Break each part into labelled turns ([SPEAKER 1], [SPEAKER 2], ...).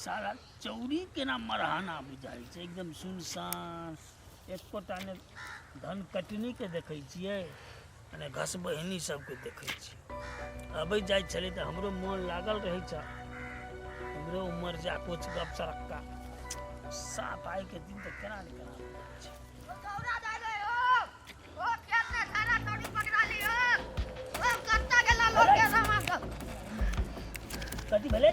[SPEAKER 1] सारा चौरी केना मरहाना बुझाइ छै एकदम सुनसान एकोटा ने धन कटनीके देखै छियै आ ने घस बहिनी सबके देखै छियै अबै जाइ छलै तऽ हमरो मोन लागल रहै छल हमरो उमर जा कुछ गप सरक्का साफ आइके दिन तऽ केना ने केना बुझाइ छै। कथी भेलै?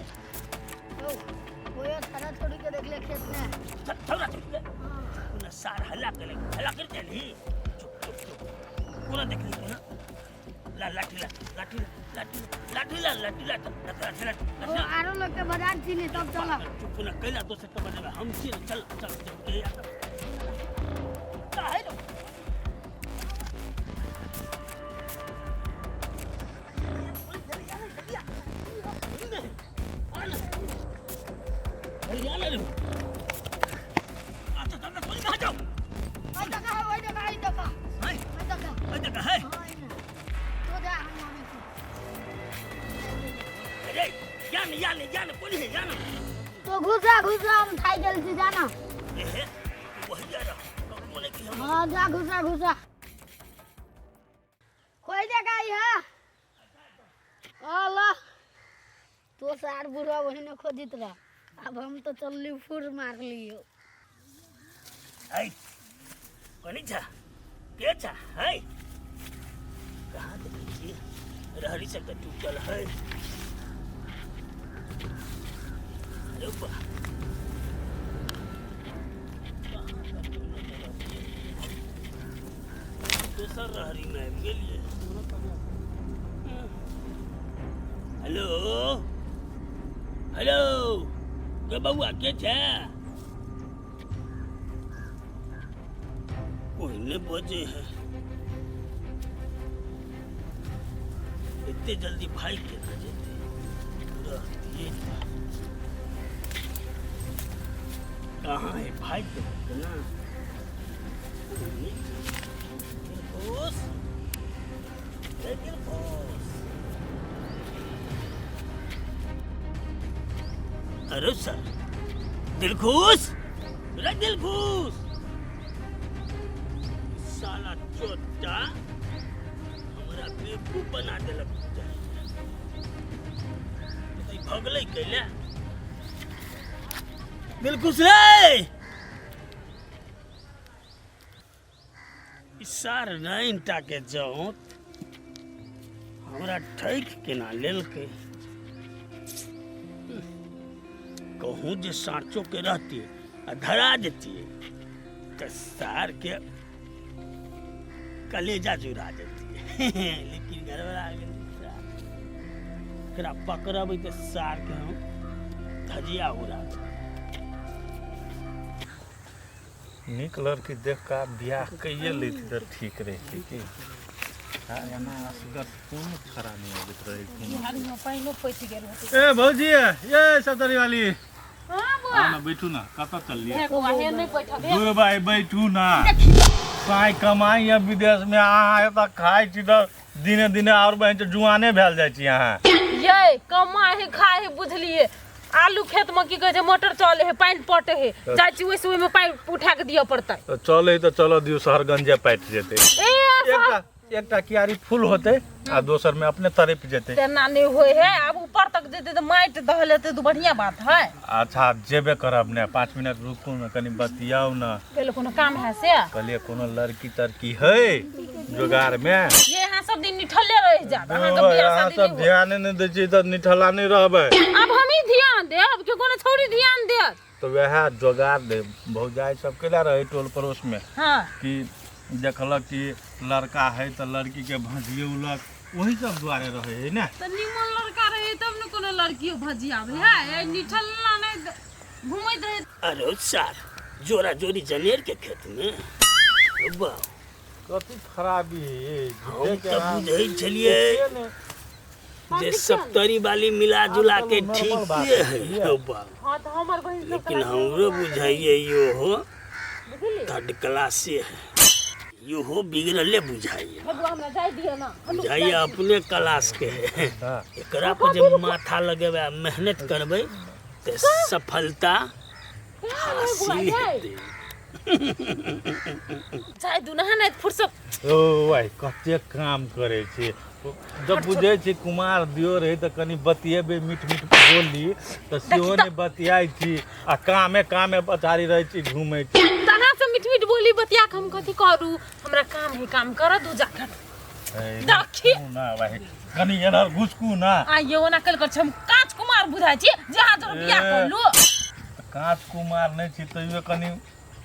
[SPEAKER 1] छौड़ा छोड़ी के कोना सार हल्ला केलक, हल्ला करि देलही। चुप चुप चुप, कोना देखली? कोना ला लाठी, ला लाठी, लाठी, लाठी ला लाठी, ला लाठी, लाठी।
[SPEAKER 2] ओ आरो लोग के बाजार छी तब चल।
[SPEAKER 1] चुप कोना कैला दोसर के बजेबै? हम छी ने। चल चल चल, के काहे रो?
[SPEAKER 2] ओइ देखा, ओइ देखा, ओइ देखा, ओइ देखा। हाँ, एने। तो जा, हम आबै छी। तो घुसा घुसा, हम थाकि गेल छी, जा ना। हाँ, जा, घुसा घुसा। कोई जगह आई है अल्लाह तो सार बुढ़वा वही ने खोजित रहा। अब हम तो चलली फुर मार लियो।
[SPEAKER 1] कनी छा के छा है? कहाँ देखै छी? रहरी सब तऽ टूटल है। अरे बा, कहाँ कतौ नजर अबैए। दोसर रहरी में आबि गेलियै। हेलो हेलो, के बौआ, के छै? कोई नहीं बजे है। इतने जल्दी भाई के ना जेते रहतिए। कहाँ है भाई के ना? दिलखुश, ए दिलखुश। अरे सर, दिलखुश रे, दिलखुश। साला चोटा हमरा बेवकूफ बना देलक। ई भगलै कैले? दिलखुश रे, ई सार नाइन टा के जौत हमरा ठकि केना लेलकै? कहूँ जे साँचो के रहती आ धरा देतियै तऽ सार के कलेजा जुड़ा देतियै, लेकिन गड़बड़ा गेल सार। एकरा पकड़बै तऽ सार के हम धजिया उड़ा देबै।
[SPEAKER 3] नीक लड़की देख कऽ आब बियाह कैये लैती तऽ ठीक रहितै की? आ एना असगर कोनो खरा नहि अबैत रहै कोनो।
[SPEAKER 4] बिहारीमे पानिओ पटि गेल होतै।
[SPEAKER 3] ए भौजी, ए सतरी वाली।
[SPEAKER 4] हाँ बुआ।
[SPEAKER 3] आउ ना, बैठू ना। कतऽ चललियै?
[SPEAKER 4] हे बौआ, हे नहि बैठब हे।
[SPEAKER 3] दूर भाई, बैठू ना। पाइ कमाइ या विदेश में, अहाँ एतऽ खाइ छी तऽ दिने दिने आओर बहिन जुआने भेल जाइ छी अहाँ।
[SPEAKER 4] ये कमा है खाए है, बुझलिए? आलू खेत में की कहै छै, मोटर चले है, पानि पटे है, जाइ छी ओहिसे ओहिमे पानि उठा के दिअ पड़तै।
[SPEAKER 3] तऽ चलै तऽ चलऽ दियौ, शहरगंजे पाटि जेतै।
[SPEAKER 4] ए
[SPEAKER 3] एकटा एकटा क्यारी फूल होतै आ दोसर में अपने तड़पि जेतै।
[SPEAKER 4] तेना नहि होइ है। आब ऊपर तक जेतै तऽ माटि दह लेतै तऽ बढ़िया बात है।
[SPEAKER 3] अच्छा, आब जेबे करब ने, 5 मिनट रुकू ने, कनि बतियाउ ने।
[SPEAKER 4] पहिले कोनो काम है से?
[SPEAKER 3] कहलियै कोनो लड़की तड़की है जोगार में?
[SPEAKER 4] ये अहाँ सब दिन निठल्ले रहि जायब, अहाँके बियाह
[SPEAKER 3] अहाँ
[SPEAKER 4] शादी
[SPEAKER 3] सब
[SPEAKER 4] नहि होत।
[SPEAKER 3] ध्याने नहि दै छियै तऽ निठल्ला नहि रहबै?
[SPEAKER 4] आब हमही ध्यान देब कि कोनो छौड़ी ध्यान देत?
[SPEAKER 3] तऽ वएह जोगार दे भौजाइ सब केला रहै टोल पड़ोस में कि देखलक कि लड़का है तऽ लड़की के भजियौलक, वही सब दुआरे रहै है ने।
[SPEAKER 4] तऽ निमन लड़का रहे तब ने कोनो लड़कियो भजियाबै है। ए निठल्ला नहि घुमैत रहे।
[SPEAKER 1] अरे सार, जोरा जोरी जनेर के खेत में बा।
[SPEAKER 3] कथी खराबी है?
[SPEAKER 1] हम तऽ बुझै छलियै जे सप्तरी वाली मिला जुला के
[SPEAKER 3] नॉर्मल बात
[SPEAKER 1] ठीके है बा।
[SPEAKER 4] हाँ, तऽ हमर बहिन सब
[SPEAKER 1] लेकिन हमरो बुझाइए यो हो थर्ड क्लासे है, इहो बिगड़ले बुझाइए।
[SPEAKER 4] बबुआ, हमरा जाय दिअ ना।
[SPEAKER 1] बुझाइए अपने क्लास के है। एकरा पर जे माथा लगेबै आ मेहनत करबै, तऽ सफलता हासिल हेतै।
[SPEAKER 4] चाहे दुनहा नहि फुर्सत।
[SPEAKER 3] ओ भाइ, कतेक काम करै छी। जब बुझै छी कुमार दियो रही तऽ कनि बतियेबै, मीठ मीठ बोली तऽ सेहो नहि बतियाइ छी आ कामे कामे पछाड़ी रहै छी, घूमै छी।
[SPEAKER 4] तऽ अहाँ से मीठ मीठ बोली बतिया के हम कथी करू? हमरा काम है, काम कर दू जाकर। देखी
[SPEAKER 3] ना भाइ, कनि एनहर घुसकू ना।
[SPEAKER 4] आइयो ओना कल कर हम कांच कुमार बुझाइ छी जे अहाँ जरूर बियाह कर लू।
[SPEAKER 3] काँच कुमार नहि छी तैयो कनि।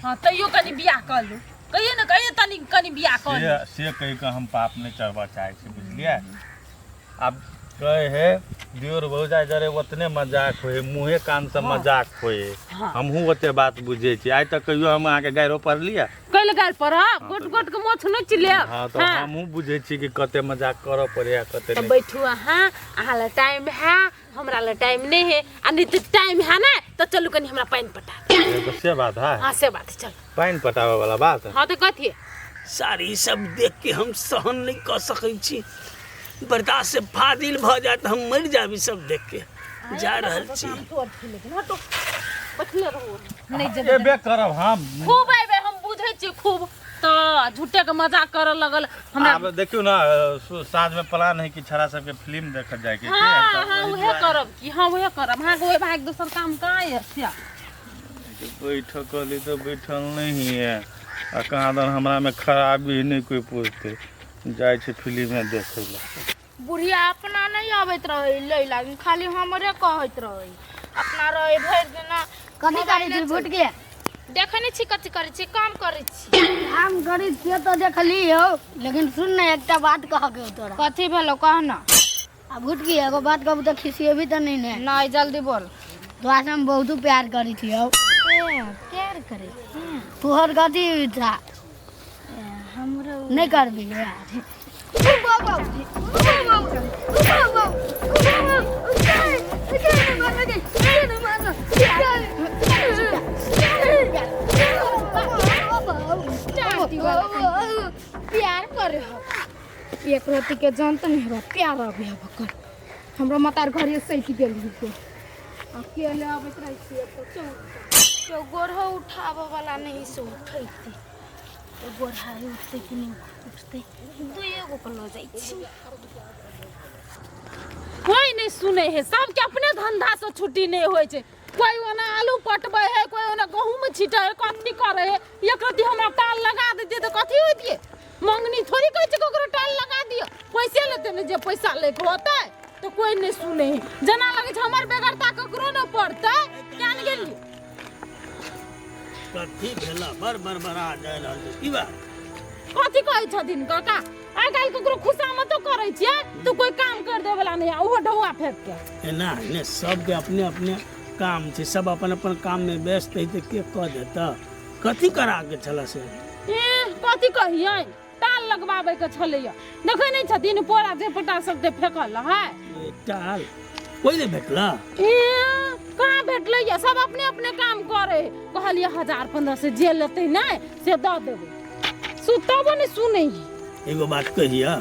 [SPEAKER 4] हाँ, तैयो कनि बियाह कर लू, कहियो ने कहियो तनि कनि बियाह कर लू।
[SPEAKER 3] से कहि कऽ हम पाप नहि चढ़बऽ चाहै छी, बुझलियै? आब कहै है दियोर भौजाइ जरे ओतने मजाक होइ है, मुँहे कानसँ मजाक होइ है। हमहूँ ओते बात बुझै छी। आइ तक कहियो हम अहाँके गाइरो पढ़लियै?
[SPEAKER 4] कैल गारि पढ़ब, गोट गोट के मोछ नोचि लेब।
[SPEAKER 3] हाँ, तऽ हमहूँ बुझै छी कि कते मजाक करऽ पड़ै है, कते
[SPEAKER 4] तऽ
[SPEAKER 3] नहि।
[SPEAKER 4] बैठू अहाँ, अहाँ लए टाइम है, हमरा लए टाइम नहीं है। आ नहीं तऽ टाइम है ना तऽ चलू कनि हमरा पानि पटा दे।
[SPEAKER 3] तो से बात है।
[SPEAKER 4] हाँ, से बात है, चल।
[SPEAKER 3] पानि पटाबै वाला बात।
[SPEAKER 4] हाँ, तऽ कथी?
[SPEAKER 1] सारी सब देख के हम सहन नहीं कऽ सकै छी, बर्दाश्त से फादिल भऽ जायत, हम मरि जायब ई सब देख के। जा रहल छी।
[SPEAKER 4] बैठले रहू, नहीं जेबै।
[SPEAKER 3] एबे करब हम।
[SPEAKER 4] खूब अयबै, हम बुझै छियै खूब। तऽ झूठे के मजाक करऽ लगल हमरा।
[SPEAKER 3] आब देखियौ ना, साँझ में प्लान है कि छड़ा सबके फिल्म देखऽ जायके छै।
[SPEAKER 4] हाँ।
[SPEAKER 3] तऽ
[SPEAKER 4] हाँ,
[SPEAKER 3] ओहि
[SPEAKER 4] उहे
[SPEAKER 3] दुआरे
[SPEAKER 4] करब की? हाँ, उहे करब। अहाँके ओहि भाग दोसर काम कहाँ यऽ से?
[SPEAKER 3] बैठऽ कहली तऽ बैठल नहीं है आ कहाँ दन हमरा में खराबी नहीं कोई पूछते। जाइ छै फिल्मे देखै लए।
[SPEAKER 5] बुढ़िया अपना नहीं अबैत रहै लै लागी, खाली हमरे कहैत रहै। अपना रहै भरि दिना।
[SPEAKER 2] कथी करै छी भुटके?
[SPEAKER 5] देखै नहि छी कथी करै छी? काम करै छी।
[SPEAKER 2] काम करै छियै तऽ देखली हौ, लेकिन सुन ने, एकटा बात कहके हौ तोरा।
[SPEAKER 5] कथी भेलौ? कह न।
[SPEAKER 2] आ भुटकी, एगो बात कहबू तऽ खिसिएबी तऽ नहीं ने?
[SPEAKER 5] नहीं, जल्दी बोल।
[SPEAKER 2] तोरा से हम बहुत प्यार करै छी हौ।
[SPEAKER 5] ए, प्यार करै छी?
[SPEAKER 2] तोहर कथी इच्छा?
[SPEAKER 5] हमरो
[SPEAKER 2] नहीं करबी यार?
[SPEAKER 5] प्यार करे हो एक रति के जानत नहीं हमरा प्यार अभी अब कर हमरो मतार घरे सैत गेल हो। अकेले अबैत रहै छियै तो चौ चौ गोरहो उठाबऽ वाला नहीं से उठैते तो गोरहा उठतै कि नहीं उठतै? दुइए गो के लऽ जाइ छी।
[SPEAKER 4] कोई नहीं सुने है, सबके अपने धंधा से छुट्टी नहीं होइ छै। कोई ओना आलू पटबै है, कोई ओना गहूम छिटै है, कथी करै है। एक रत्ती हमरा टाल लगा देतियै तऽ कथी होइतियै? मंगनी थोड़ी कहै छै ककरो टाल लगा दियौ, पैसे लेतै ने। जे पैसा लैके होतै तऽ कोई नहीं सुने है। जेना लगै छै हमर बेगरता ककरो नहि पड़तै। क्या ने गेलियै?
[SPEAKER 1] कथी भेला? बड़ बड़बड़ा जा रहल छै, की बात?
[SPEAKER 4] कथी कहै छथिन काका? आइ काल्हि ककरो खुशामतो करै छियै तऽ कोई काम कर देवे वाला नहीं, ओहो ढौआ फेंक के।
[SPEAKER 1] एना ने, सबके अपने अपने काम छै, सब अपन अपन काम में व्यस्त है, तऽ के कऽ देतऽ? कथी करा के छलऽ से?
[SPEAKER 4] ए, कथी कहियै, टाल लगबाबै के छलैया। देखै नहि छथिन पोरा झपटा सब ते फेकल है।
[SPEAKER 1] ए, टाल कोई नहि भेटला?
[SPEAKER 4] ए, कहाँ भेटलै? सब अपने अपने काम करे। कहलियै 1000 1500 जे लेतै नहि से दऽ देबै, सुतबो नहि सुनै है।
[SPEAKER 1] एगो बात कहिया,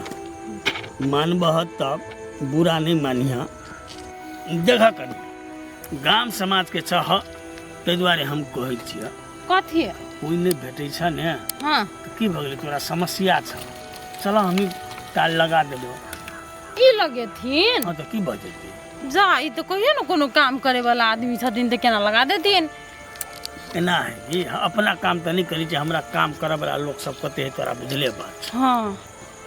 [SPEAKER 1] मानबह तब, बुरा नहीं मानिह। देख कनि, गाम समाजके छह, ताहि दुआरे हम कहै छियह।
[SPEAKER 4] कथी?
[SPEAKER 1] कोइ नहि भेटै छ ने। तऽ की भऽ गेलै? तोरा समस्या छ, चल हमही टाल लगा देबो।
[SPEAKER 4] ई लगेथिन?
[SPEAKER 1] हँ, तऽ की भऽ जेतै?
[SPEAKER 4] जा, ई तऽ कहियो ने कोनो काम करे वाला आदमी छथिन तऽ केना लगा देथिन?
[SPEAKER 1] एना है कि अपना काम तऽ नहि करै छै, हमरा काम करऽ वाला लोक सब कते है तोरा बुझले बात छै।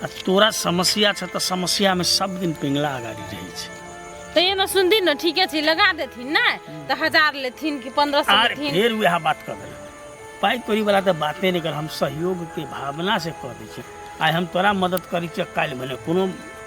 [SPEAKER 1] आ तोरा समस्या छ तऽ समस्यामे सब दिन पिंगला अगाडि रहै छै।
[SPEAKER 4] तऽ एना सुनथिन ने, ठीके छै, लगा देथिन ने तऽ 1000 लेथिन कि 1500
[SPEAKER 1] आर
[SPEAKER 4] लेथिन?
[SPEAKER 1] फेर वएह बात कऽ देलक। पाइ कौड़ी वाला तऽ बाते नहि कर, हम सहयोगके भावना से कऽ दै छियै। आइ हम तोरा मदद करै छियै, काल्हि भने कोनो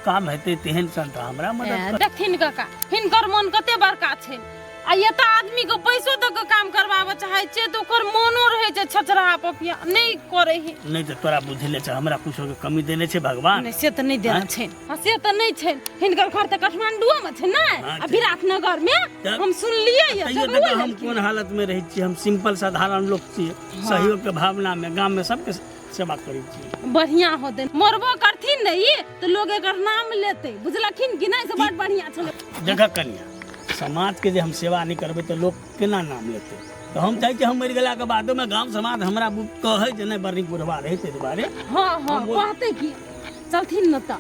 [SPEAKER 1] काम हेतै तेहन सन तऽ हमरा मदद कर।
[SPEAKER 4] देखथिन काका, हिनकर मन कते बड़का छै। आ एतऽ आदमी के पैसो दऽ के काम करबाबऽ चाहै छियै तऽ ओकर मोनो रहै छै छचरा पपिया, नहि करै है।
[SPEAKER 1] नहि तऽ तोरा बुझले छै, हमरा कुछो के कमी देने छै भगवान?
[SPEAKER 4] नहि, से तऽ नहि देने छै। हाँ, से तऽ नहि छै। हिनकर घर तऽ काठमांडुओ में छै ने?
[SPEAKER 1] हाँ,
[SPEAKER 4] आ
[SPEAKER 1] छै।
[SPEAKER 4] विराटनगर में।
[SPEAKER 1] तब?
[SPEAKER 4] हम सुनलियै ये,
[SPEAKER 1] तैयो
[SPEAKER 4] जरूर
[SPEAKER 1] देखो हम
[SPEAKER 4] लेलखिन।
[SPEAKER 1] कोन हालत में रहै छियै। हम सिंपल साधारण लोक छियै, सहयोग के भावना में गाम में सबके सेवा करै छियै।
[SPEAKER 4] बढ़िया होतै, मरबो करथिन ने ई तऽ लोग एकर नाम लेतै, बुझलखिन कि नहि? से बड़ बढ़िया छलै।
[SPEAKER 1] देख कनिया, समाजके जे हम सेवा नहि करबै तऽ लोक केना नाम लेतै। तऽ हम चाहै छी हम मरि गेलाके बादोमे गाम समाज हमरा कहै जे नहि बड़ नीक बुढ़वा रहै, ताहि दुआरे।
[SPEAKER 4] हँ हँ, कहतै की। चलथिन ने तऽ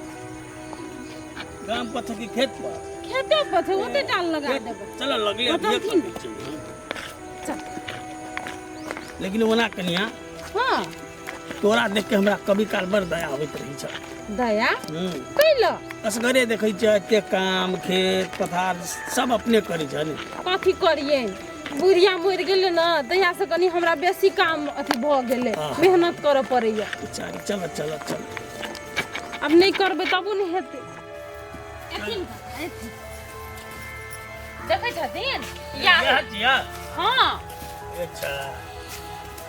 [SPEAKER 1] गाम पर छै कि खेत पर?
[SPEAKER 4] खेते पर छै, ओते टाल लगा देबै।
[SPEAKER 1] चलो लगले।
[SPEAKER 4] हँ,
[SPEAKER 1] अभिये
[SPEAKER 4] चलथिन।
[SPEAKER 1] करै छी।
[SPEAKER 4] चल।
[SPEAKER 1] लेकिन ओना कनिया, तोरा देख के हमरा कभी काल बड़ दया आबैत रहै छै।
[SPEAKER 4] दया कैला?
[SPEAKER 1] असगरे देखै छियै, एते काम खेत पथार सब अपने करै छै ने।
[SPEAKER 4] कथी करियै, बुढ़िया मरि गेलै ने तहिया से कनि हमरा बेसी काम अथी भऽ गेलै। मेहनत करऽ पड़ैया।
[SPEAKER 1] बेचारी। चल चल चल।
[SPEAKER 4] आब नहि करबै तबो नहि हेतै। एथिन काका, एथिन। देखै छथिन या?
[SPEAKER 1] इएह छियै?
[SPEAKER 4] हँ।
[SPEAKER 1] अच्छा,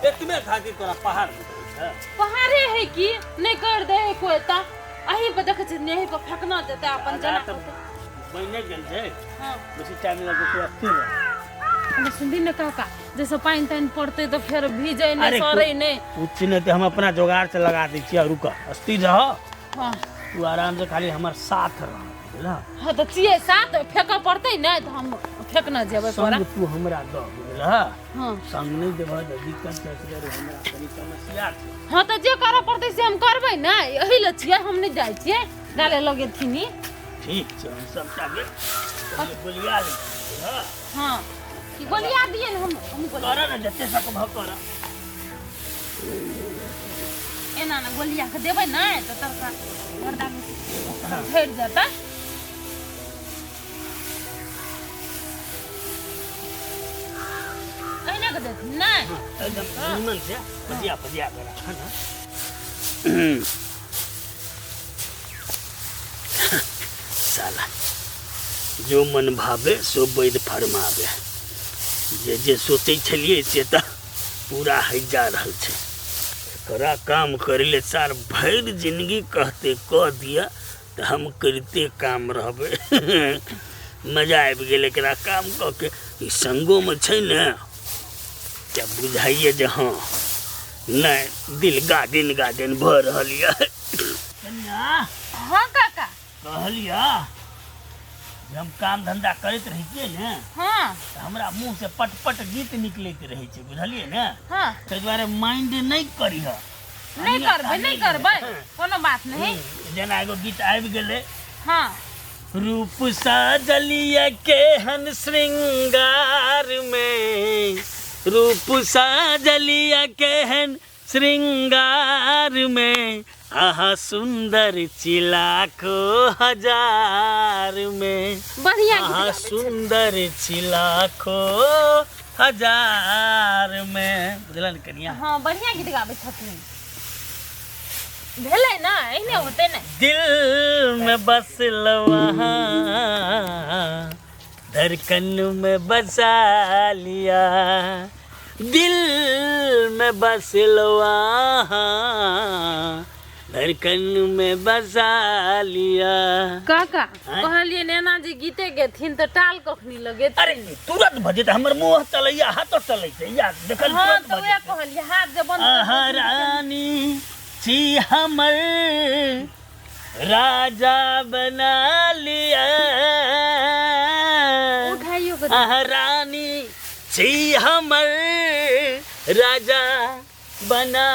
[SPEAKER 1] एतबे खातिर तोरा पहाड़ बुझै छै?
[SPEAKER 4] पहाड़े है की, नहि कर दे है कोई तऽ। अही पर देखै छथिन, यही पर फेकना जेतै अपन जना।
[SPEAKER 1] तऽ बने गेल छै। बेसी टाइम लगतै, तू अस्थिर रह।
[SPEAKER 4] अरे सुनथिन ने काका, जैसे पानि तानि पड़तै तऽ फेर भीजै नहि,
[SPEAKER 1] अरे
[SPEAKER 4] सड़ै नहि।
[SPEAKER 1] कुछ नहि तऽ हम अपना जोगाड़ से लगा दै छियै। रुक, अस्थिर रह। तू आराम से खाली हमर साथ रह, बुझलह?
[SPEAKER 4] हँ, तऽ छियै साथ। फेकऽ पड़तै नहि तऽ हम फेकना जेबै पड़ा।
[SPEAKER 1] संग तू हमरा दऽ, बुझलह?
[SPEAKER 4] हँ।
[SPEAKER 1] संग नहि देबह तऽ दिक्कत छै। असगरे हमरा कनि समस्या छै।
[SPEAKER 4] हँ, तऽ जे करऽ पड़तै से हम करबै ने। एहि लए छियै, हम नहि जाइ छियै डाले लगेथिन ई।
[SPEAKER 1] ठीक छै, हम सबटा के पहिले बोलिया लै छियै, बुझलह?
[SPEAKER 4] हँ, कि गोलिया दियै ने, हम गोलिया
[SPEAKER 1] कर ने, जते सकबह कर।
[SPEAKER 4] एना ने गोलिया के देबै ने तऽ तरका गर्दा झड़ि जेतै। एहिना के देथिन ने?
[SPEAKER 1] एकदम निमन से भजिया भजिया के राख ने। साला, जो मन भावे सो वैद फरमावे। जे जे सोचै छलियै से तऽ पूरा होइ जा रहल छै। एकरा काम करै ले सार भरि जिंदगी कहते कऽ दिअ तऽ हम करिते काम रहबै। मजा आबि गेल एकरा काम कऽ के। ई संगोमे छै ने तऽ बुझाइए जे हँ नहि, दिल गार्डन गार्डन भऽ रहल यऽ। कन्या।
[SPEAKER 4] हँ काका।
[SPEAKER 1] कहलियै जे हम काम धंधा करैत रहै छियै ने, तऽ हमरा मुँह से पट पट गीत निकलैत रहै छै, बुझलियै ने? ताहि दुआरे माइंड नहि करिह।
[SPEAKER 4] नहि करबै, नहि करबै, कोनो बात नहीं।
[SPEAKER 1] जेना एगो गीत आबि गेलै। रूप साजलिय केहन श्रृंगार में, रूप साजलिय केहन श्रृंगार में, आहा सुंदर छी लाखो हजार में।
[SPEAKER 4] बढ़िया गीत
[SPEAKER 1] आहा
[SPEAKER 4] गाबै छै।
[SPEAKER 1] सुंदर छी लाखो हजार में। बुझलन कनिया?
[SPEAKER 4] हँ, बढ़िया गीत गाबै छथिन। भेलै ने, एहने होतै ने।
[SPEAKER 1] दिल में बसल वहाँ, धड़कन में बसा लिया। दिल में बसल वहाँ, धड़कन में बसा लिया।
[SPEAKER 4] काका।
[SPEAKER 1] आँय?
[SPEAKER 4] कहलियै नेना जी गीते गेथिन तऽ टाल कखनी लगेथिन?
[SPEAKER 1] अरे तुरंत भजे, हमर मुँह चलैया, हाथो चलै छै या देखल। तुरंत
[SPEAKER 4] तऽ
[SPEAKER 1] भऽ
[SPEAKER 4] वएह
[SPEAKER 1] जेतै।
[SPEAKER 4] कहलियै, हाथ जे बंद
[SPEAKER 1] आहा
[SPEAKER 4] कर देथिन।
[SPEAKER 1] रानी छी हमर, राजा बना लिया।
[SPEAKER 4] उठाइयो के।
[SPEAKER 1] आहा रानी छी हमर, राजा बना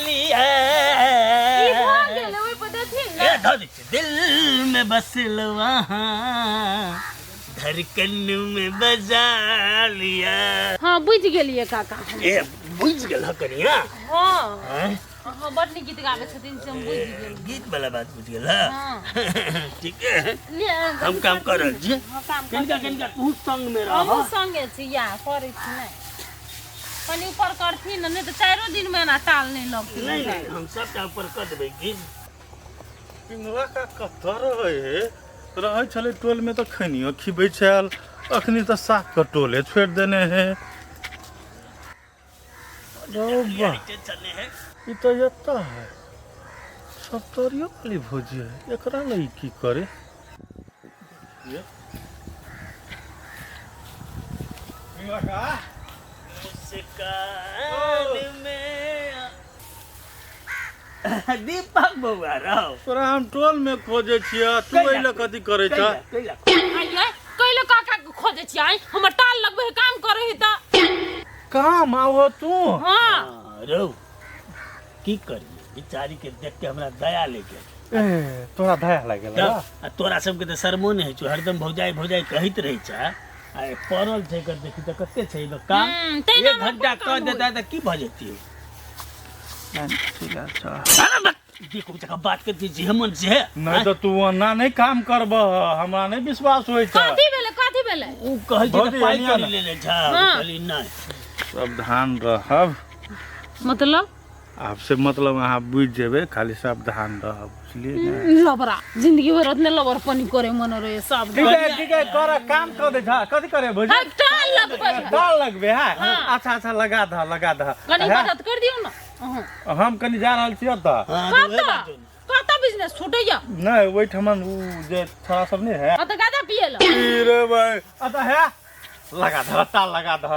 [SPEAKER 1] लिया।
[SPEAKER 4] ई भऽ गेलै, ओहि पर देथिन ने।
[SPEAKER 1] ए, धऽ दै छियै। दिल में बसल वहाँ, धड़कन में बजा लिया।
[SPEAKER 4] हँ, बुझि गेलियै काका हम।
[SPEAKER 1] ए, बुझि गेल कनिया?
[SPEAKER 4] हँ।
[SPEAKER 1] आँय?
[SPEAKER 4] अहाँ बड नीक गीत गाबै छथिन से हम बुझि गेलियै।
[SPEAKER 1] गीत वाला बात बुझि गेल?
[SPEAKER 4] हँ।
[SPEAKER 1] ठीक है।
[SPEAKER 4] ले।
[SPEAKER 1] हम काम कर रहल छी।
[SPEAKER 4] हँ, काम
[SPEAKER 1] कनिका कनिका तू संग में रह।
[SPEAKER 4] हमहूँ संगे छी, या करै छी। नहि, कनि ऊपर करथिन ने, नहि तऽ चारिो दिनमे एना टाल नहि लगतै।
[SPEAKER 1] नहीं नहीं, हम सबटा ऊपर कऽ देबै की।
[SPEAKER 3] पिंगला का कतऽ रहै हे? रहै छलै टोलमे तऽ खैनियो खिबै छल, अखनी तऽ साफ कऽ टोले छोड़ि देने हे। रौ बा।
[SPEAKER 1] टेंशन नहीं है।
[SPEAKER 3] ई तऽ एतऽ है, सप्तरियो वाली भौजी है। एकरा लए ई की करे ये? पिंगला का।
[SPEAKER 1] मुस्कान में दीपक बौआ रहो।
[SPEAKER 3] तोरा हम टोल में खोजे छियै, तू
[SPEAKER 1] कैला?
[SPEAKER 3] एहि लए कथी करै छ?
[SPEAKER 1] कैला?
[SPEAKER 4] आइये कैले काका के? खोजै छियै आँय हमर टाल लगबै है काम करै है तऽ
[SPEAKER 3] काम आबो तू
[SPEAKER 4] हाँ
[SPEAKER 1] हाँ, रौ की करिए बिचारी के देख के हमरा दया ले गेल
[SPEAKER 3] ए तोरा दया लागल
[SPEAKER 1] तब आ तोरा सबके तऽ शर्मो नहि होइ छौ हरदम भौजाइ भौजाइ कहैत रहै छै आ ई पड़ल छै एकर देखी तऽ कते छै एहिमे काम
[SPEAKER 4] हम्म, तहिना
[SPEAKER 1] एक
[SPEAKER 4] हमरा
[SPEAKER 1] घंटा
[SPEAKER 4] कोन
[SPEAKER 1] कह
[SPEAKER 4] काम
[SPEAKER 1] देता तऽ की भऽ जेती देखो जगह बात करती जे मन से
[SPEAKER 3] नहीं तो तू ओना नहीं काम करबह हमरा नहीं विश्वास होइ छै
[SPEAKER 4] कथी भेलै कथी भेलै
[SPEAKER 1] उ कहै छै
[SPEAKER 3] भौजी,
[SPEAKER 1] तऽ पाइ
[SPEAKER 3] एनिया
[SPEAKER 1] करी
[SPEAKER 3] ने।
[SPEAKER 1] लेने छै
[SPEAKER 4] हाँ।
[SPEAKER 1] कहली नहि
[SPEAKER 3] सावधान रहब
[SPEAKER 4] मतलब
[SPEAKER 3] आब से मतलब अहाँ बुझि जेबै खाली सावधान रहब बुझलियै ने
[SPEAKER 4] लबरा जिंदगी भर उतने लबर पानी करे मन रहे सब
[SPEAKER 3] ठीक है ठीक है कर काम कर दे जा कथी करे भौजी
[SPEAKER 4] हाय, टाल लगबै है।
[SPEAKER 3] दाल लगबे है अच्छा अच्छा लगा दह लगा दह
[SPEAKER 4] कनी
[SPEAKER 3] है?
[SPEAKER 4] मदद कर दियौ ना अहाँ
[SPEAKER 3] हम कनी जा रहल छियै तऽ
[SPEAKER 1] हाँ तऽ उहे
[SPEAKER 4] कतऽ
[SPEAKER 1] बात छै।
[SPEAKER 4] कतऽ बिजनेस छूटैया
[SPEAKER 3] नहि ओहिठमन उ जे छोड़ा सब नहि है
[SPEAKER 4] आ तऽ गाजा पिए ला
[SPEAKER 3] रे भाई अच्छा है लगा दह ताल लगा दह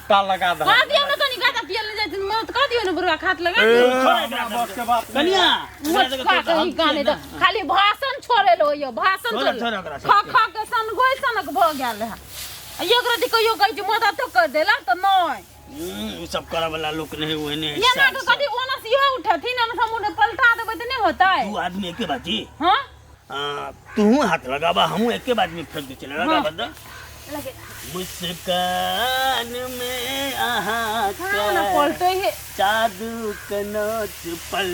[SPEAKER 3] ताल लगा दह
[SPEAKER 4] कह दियौ ना कनी गाजा पिए ला जाइ मदद कर दियौ ना बुढ़वा खात लगा
[SPEAKER 3] ए,
[SPEAKER 4] दियौ
[SPEAKER 3] हमरा बस के बात नहीं
[SPEAKER 1] कनिया
[SPEAKER 4] मोचका कहीं गाने तऽ खाली भाषण छोड़े लो यो भाषण
[SPEAKER 1] छोड़ो,
[SPEAKER 4] छोड़े
[SPEAKER 1] छोड़ो ओकरा
[SPEAKER 4] खा
[SPEAKER 1] सबके।
[SPEAKER 4] खा के सन गोइ सनक भऽ गेल है आ एकरा दी कहियो कहै छै मदद कर देला तऽ नहि
[SPEAKER 1] उ सब करऽ वाला लोक नहीं ओहने
[SPEAKER 4] एना के कथी ओना से इहो उठथिन एना से हम उन्हें पलटा देबै तऽ नहि होतै
[SPEAKER 1] दू आदमी एके बाजी
[SPEAKER 4] हाँ
[SPEAKER 1] तू हाथ लगाबा हमहूँ एके बार में फेंक दे चले लगाबा द
[SPEAKER 2] लगे
[SPEAKER 1] मुस्कान में अहाँ
[SPEAKER 4] कहाँ ना पलटै हे
[SPEAKER 1] जादू के नोच पल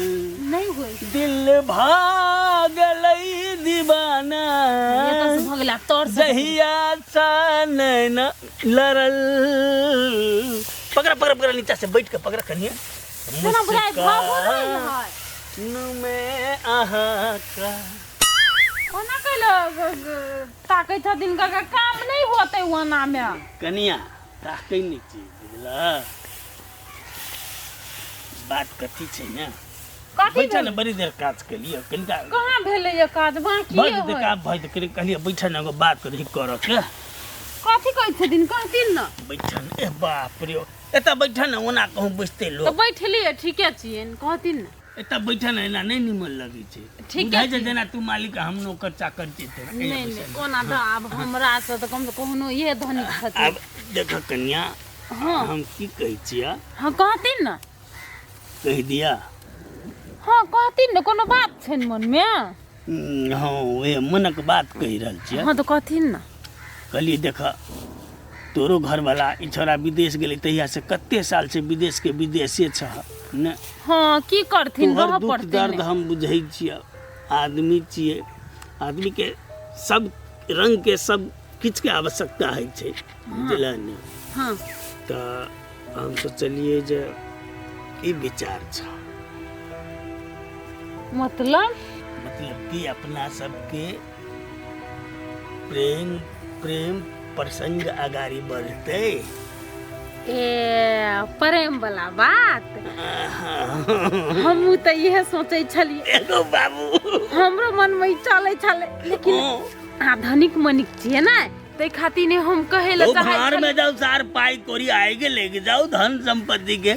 [SPEAKER 4] नहि होइ
[SPEAKER 1] दिल भागलै दीवाना
[SPEAKER 4] एतऽ से भऽ गेलै आब तोर से
[SPEAKER 1] जहिया सा नैना लड़ल पकड़ा पकड़ा पकड़ा नीचा से बैठ के पकड़ा कनिया
[SPEAKER 4] जेना बुझाइ भाव हो रहल है
[SPEAKER 1] मुस्कान में अहाँ का
[SPEAKER 4] ओना कैला ताकै छथिन काका काम नहि होतै ओना मे
[SPEAKER 1] कनिया ताकै नहि छी बुझला बात कथी छै ने
[SPEAKER 4] कथी
[SPEAKER 1] बैठा ने
[SPEAKER 4] भेलै?
[SPEAKER 1] बड़ी देर काज केलियै कनिका
[SPEAKER 4] कहाँ भेलै ये काज बाकी
[SPEAKER 1] भऽ जेतै काम भऽ जेतै कहलियै बैठा ने एगो बात करी करऽ के
[SPEAKER 4] कथी कहै छथिन कहथिन ने
[SPEAKER 1] बैठा ने ए बाप रे एतऽ बैठा ने ओना कहूँ बैसते
[SPEAKER 4] तऽ
[SPEAKER 1] लोक
[SPEAKER 4] बैठलियै ठीके छियै कहथिन ने
[SPEAKER 1] एतऽ बैठा ने एना नहि निमन लगै छै
[SPEAKER 4] ठीके
[SPEAKER 1] बुझाइ छै
[SPEAKER 4] छै।
[SPEAKER 1] जेना तू मालिक आ हम नौकर चाकर छियै तेना। एना
[SPEAKER 4] नहि
[SPEAKER 1] बैसल।
[SPEAKER 4] नहि कोना तऽ आब हमरा से तऽ कम से कहुनो इहे धनिक छथिन
[SPEAKER 1] आब देख कन्या
[SPEAKER 4] हाँ
[SPEAKER 1] हम की कहै छियै
[SPEAKER 4] हाँ कहथिन ने
[SPEAKER 1] कहि दिया
[SPEAKER 4] हाँ कहथिन ने कोनो बात छै ने मनमे
[SPEAKER 1] हाँ ओहे मनक बात कहि रहल छियै
[SPEAKER 4] हाँ तऽ कहथिन ने
[SPEAKER 1] कहलियै देख तोरो घरवाला ई छोरा विदेश गेलै तहिया से कते साल से विदेश के विदेशे छह ने
[SPEAKER 4] हाँ की करथिन
[SPEAKER 1] तोहर
[SPEAKER 4] रहऽ
[SPEAKER 1] दुख
[SPEAKER 4] पड़तै
[SPEAKER 1] दर्द
[SPEAKER 4] ने
[SPEAKER 1] हम बुझै छियै आदमी छियै आदमीके सब रंगके सब किछुके आवश्यकता होइ छै बुझलह ने
[SPEAKER 4] हाँ
[SPEAKER 1] तऽ हम सोचलियै जे ई विचार छै
[SPEAKER 4] मतलब
[SPEAKER 1] मतलब कि अपना सबके प्रेम प्रेम प्रसंग अगाड़ी बढ़तै
[SPEAKER 4] ए प्रेम वाला बात हमहूँ तऽ इहे सोचै छलियै
[SPEAKER 1] एगो बाबू
[SPEAKER 4] हमरो मनमे ई चलै छलै लेकिन अहाँ धनिक मनिक छियै ने ताहि खातिर ने हम कहै लए
[SPEAKER 1] ओ
[SPEAKER 4] चाहै
[SPEAKER 1] भाड़ में
[SPEAKER 4] छलियै
[SPEAKER 1] जाओ सार पाई कोरी आए के लेके जाओ धन संपत्ति के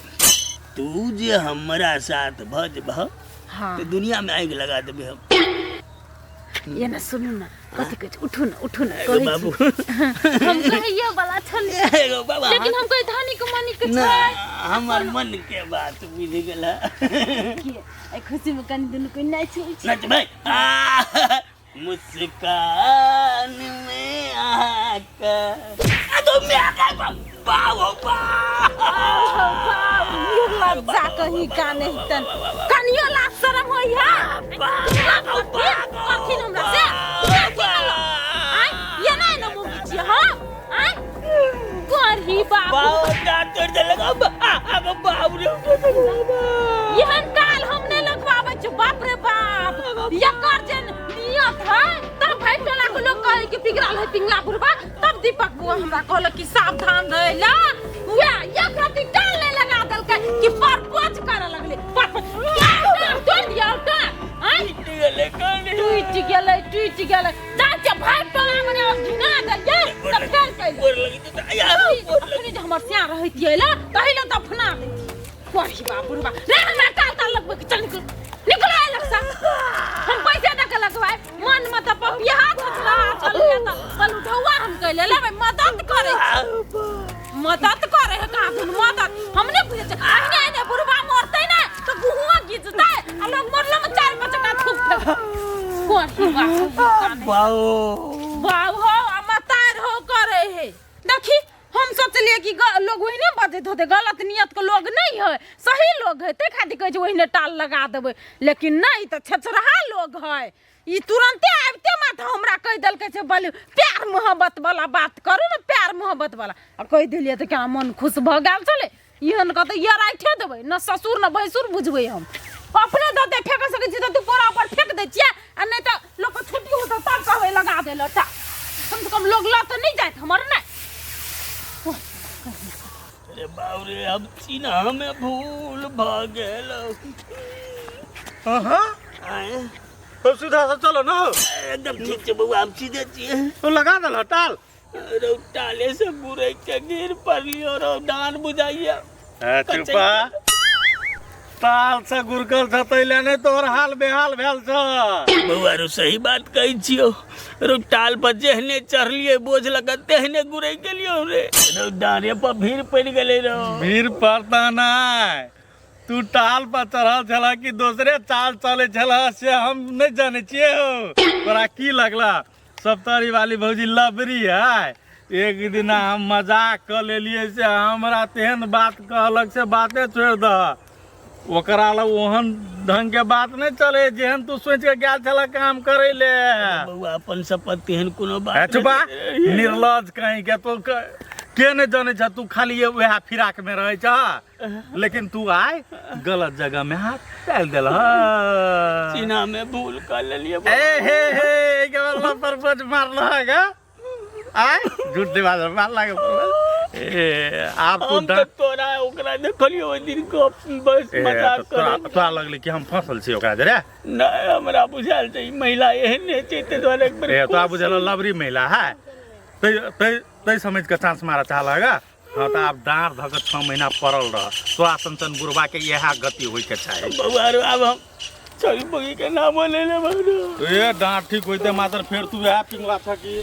[SPEAKER 1] तू जे हमरा साथ भज भ
[SPEAKER 4] हाँ
[SPEAKER 1] तो दुनिया में आग लगा देबे हम
[SPEAKER 4] ये ना सुनू ना कथी कहै छै उठू ना उठू ना
[SPEAKER 1] एगो
[SPEAKER 4] कहै
[SPEAKER 1] बाबू
[SPEAKER 4] छी हम कहैये वाला छलियै
[SPEAKER 1] एगो बाबा
[SPEAKER 4] लेकिन हम कहै धनिक मनिक
[SPEAKER 1] ना
[SPEAKER 4] छै
[SPEAKER 1] हमर मन के बात बुझ गेला
[SPEAKER 4] कि एहि खुशी में कनि दुनू कोइ नाचि लै छी
[SPEAKER 1] नच भाई आ, मुस्कान में आकर आ तो मैं आकर बाबू बा
[SPEAKER 4] लज्जा कहीं का नहीं तन कनियो लाज शरम होई है कथिन हमरा से कथिन हमरा आय ये नहीं न मुँह छियै हां आय करही बाबू
[SPEAKER 1] बाबू दांत तोड़ देलक अब अब बाबू रे
[SPEAKER 4] एहन काल हम नहीं लगवाबै छी बाप रे बाप एकर जे नियत है तब भाई टोला के लोग कहे कि पिघलल है पिंगला बुढ़बा तब दीपक बुआ हमरा कहलक कि सावधान रहे ला वएह एक रति टाल नहीं लगा देलकै कि परपोज करे लगले परपोज तोड़ दिया टाल आँय टूटि गेलै टूटि गेलै चाचा भाई टोला मने और घिना देलियै तब फेर कैले अखनी जे हमर स्या रहैतियै ला तहि ला दफना दैतियै पढ़ी बाप रे बाप रे हमरा टाल ताल लगबै के चल निकल निकलो एहि लगसँ हम पैसे दऽ के लगवाय मन में तऽ पपिया छछला छलियै तऽ बल उठौआ हम लगैले लेबै मदद करै छी। मदद करे है कहाँ धुन मदद हम नहीं बुझे छे अहिने अहिने बुढ़वा मरतै ने तो गुहुआ घिचतै आ लोग मरलो में चार पाँच का थूक फेंक कोठी
[SPEAKER 1] बाओ
[SPEAKER 4] बाब हो आ मतार हो करे है देखी हम सोचलिए कि लोग ओहिने बजैत होते गलत नियत के लोग नहीं है सही लोग है ते खातिर कहै छै ओहिने टाल लगा देबै लेकिन नहीं तऽ छेछरहा लोग है ई तुरंते आबिते माथा हमरा कहि देलकै से बोलू प्यार मोहब्बत वाला बात करू ने प्यार मोहब्बत वाला आ कहि देलियै तऽ केना मन खुश भऽ गेल छलै एहन कहतै ये राखिए देबै न ससुर न भैंसुर बुझबै हम अपने दऽ दे फेंक सकै छी तऽ तू बोरा पर फेंक दै छियै आ नहि तऽ लोकके छुट्टी होतै तब कहबै लगा दै लए टा कम से कम लोग लऽ तऽ नहि जायत हमर नहि।
[SPEAKER 1] अरे बाप रे, अब चिन्ह में भूल भऽ गेल।
[SPEAKER 3] हाँ।
[SPEAKER 1] आँय?
[SPEAKER 3] तो सीधा से चलो ना।
[SPEAKER 1] एकदम ठीक छै बौआ, हम सीधे छियै।
[SPEAKER 3] तो लगा दल टाल।
[SPEAKER 1] रौ टाले से गुरै के गिर पड़लियो रौ, डान बुझाइया।
[SPEAKER 3] ए, चुपा, ताल से गुरकल छ तैले नहि तोहर हाल बेहाल भेल छ।
[SPEAKER 1] बौआ रो, सही बात कहै छियो रौ। टाल पर जेहने चढ़लियै बोझ लग तेहने गुरै गेलियो रे रौ, डाँरे पर भीड़ पड़ि गेलै रौ।
[SPEAKER 3] भीड़ पड़ता नहि, तू टाल पर चढ़ल छलह कि दोसरे चाल चलै छलह से हम नहि जानै छियै हौ। तोरा की लगला सप्तरी वाली भौजी लबरी है? एक दिना हम मजाक कऽ लेलियै से हमरा तेहन बात कहलक से बाते छोड़ि दह। ओकरा लग ओहन ढंग के बात नहि चले जेहन तू सोचि के गेल छलह काम करै ले।
[SPEAKER 1] बौआ, अपन शपथ, तेहन कोनो बात
[SPEAKER 3] ए चुपा।
[SPEAKER 1] नहि।
[SPEAKER 3] निर्लज कहीं के, तू के नहि जानै छ, तू खाली वएह फिराक में रहै छ, लेकिन तू आइ गलत जगह में हाथ डालि देलह।
[SPEAKER 1] सीना में भूल कर लेलियै।
[SPEAKER 3] ए हे हे, एहिके मतलब प्रपोज मारलह गा? आय झूठ दिमाग मार लागे प्रपोज। ए आब तू
[SPEAKER 1] हम तऽ तोरा ओकरा देखलियो ओहि दिन गप बस
[SPEAKER 3] ए,
[SPEAKER 1] मजाक
[SPEAKER 3] तऽ तोरा
[SPEAKER 1] करै।
[SPEAKER 3] तोरा लगलै कि हम फंसल छी ओकरा जरे?
[SPEAKER 1] नहि, हमरा बुझायल छै ई महिला एहन नहि छै, ताहि दुआरे एक बेर
[SPEAKER 3] ए तोरा बुझल लबरी महिला है तै तै तै समझ के चांस मारऽ चाहलह गा? हाँ, तऽ आब डाँड़ धऽ कऽ 6 महीना पड़ल रह। तोरा सन सन बुढ़बा के इएह गति होइ के चाही।
[SPEAKER 1] बौआ रो, आब हम छोरी बगी के नामो ले लेबै रो।
[SPEAKER 3] ए डाँड़ ठीक होइते मात्र फेर तू वएह पिंगला छ की?